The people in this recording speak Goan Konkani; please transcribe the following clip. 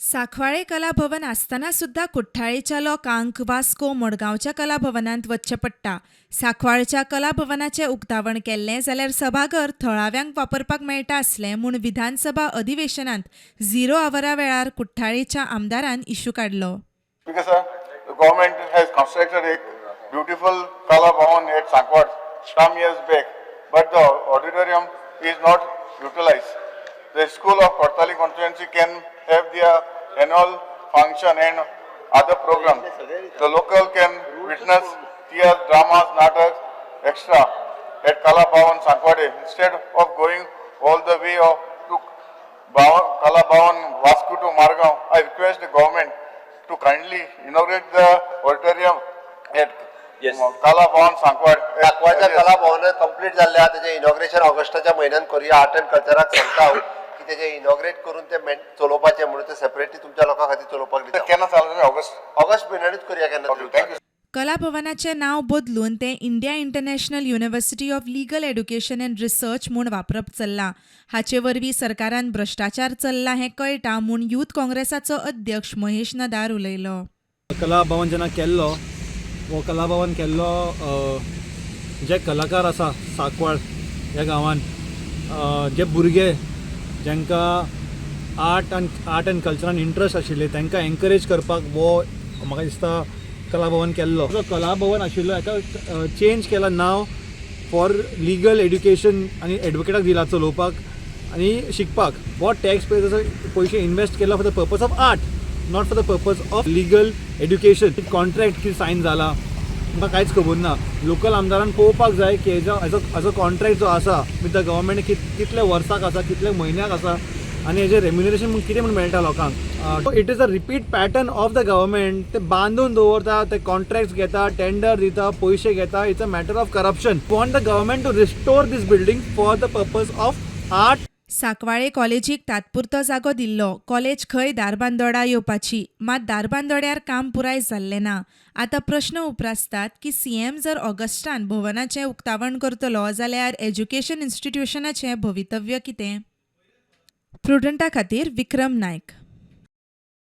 सांकवाळे कला भवन आसतना सुद्दां कुठ्ठाळेच्या लोकांक वास्को, मडगांवच्या कला भवनांत वचचें पडटा. सांकवाळच्या कला भवनाचें उक्तावण केल्लें जाल्यार सभाघर थळाव्यांक वापरपाक मेळटा आसलें म्हूण विधानसभा अधिवेशनांत झिरो आवरा वेळार कुठ्ठाळेच्या आमदारान इशू काडलो. Because sir, the government has constructed a beautiful Kala Bhavan at Sankwad some years back, but the auditorium is not utilized. The school of Kortali constituency can have their annual function and other programs. The local can witness theatre, dramas, nataks, extra at Kala Bhavan Sankwade instead of going all the way of to Bhavan, Kala Bhavan, Vasco to Margao. I request the government to kindly inaugurate the auditorium at Kala Bhavan Sankwad. सांकवाळच्या कला भवन कंप्लीट जाल्लें आहा. तेजें इनॉग्रेशन ऑगस्टाच्या म्हयन्यान करुया. आर्ट अँड कल्चराक सांगता हांव की तेजें इनॉग्रेट करून तें मेन चलोवपाचें म्हणून, तें सेपरेटली तुमच्या लोकां खातीर चलोवपाक दिता. केन्ना चालू? ऑगस्ट? ऑगस्ट म्हयन्यानूच करुया केन्ना तरी. Thank you. कला भवनाचें नांव बदलून तें India International University of Legal Education and Research म्हूण वापरप चल्लां. हाचे वरवीं सरकारान भ्रश्टाचार चल्ला हें कळटा म्हूण यूथ काँग्रेसाचो अध्यक्ष महेश नदार उलयलो. कला भवन जेन्ना केल्लो, हो कला भवन केल्लो, जे कलाकार आसा सांकवाळ ह्या गांवान, जे भुरगे जांकां आर्ट एंड कल्चरान इंट्रस्ट आशिल्ले, तांकां एनकरेज करपाक हो म्हाका दिसता कला भवन केल्लो. जो कला भवन आशिल्लो हाका चेंज केला नांव फॉर लिगल एड्युकेशन आनी एडवोकेटाक दिला चलोवपाक आनी शिकपाक. हो टॅक्स पेयर्साचो पयशे इन्वेस्ट केला for the purpose of art, not for the purpose of legal education. Contract कितें सायन जाला म्हाका कांयच खबर ना. लोकल आमदारान पळोवपाक जाय की हेजो कॉन्ट्रॅक्ट जो आसा विथ the government कितले वर्साक आसा, कितले म्हयन्याक आसा आनी हेजें रेम्युनरेशन म्हूण कितें म्हूण मेळटा लोकांक. It is a repeat pattern of the government. ते बांदून दवरता, ते कॉन्ट्रॅक्ट्स घेता, टेंडर दिता, पयशे घेता. It's a matter of corruption. Want the government to restore this building for the purpose of art. Sancoale कॉलेजीक तात्पुरतो जागो दिल्लो. कॉलेज खंय धारबांदोडा येवपाची, मात धारबांदोड्यार काम पुराय जाल्लें ना. आतां प्रश्न उप्रासतात की सीएम जर ऑगस्टान भवनाचें उक्तावण करतलो जाल्यार एज्युकेशन इन्स्टिट्युशनाचें भवितव्य कितें? प्रुडंटा खातीर विक्रम नायक.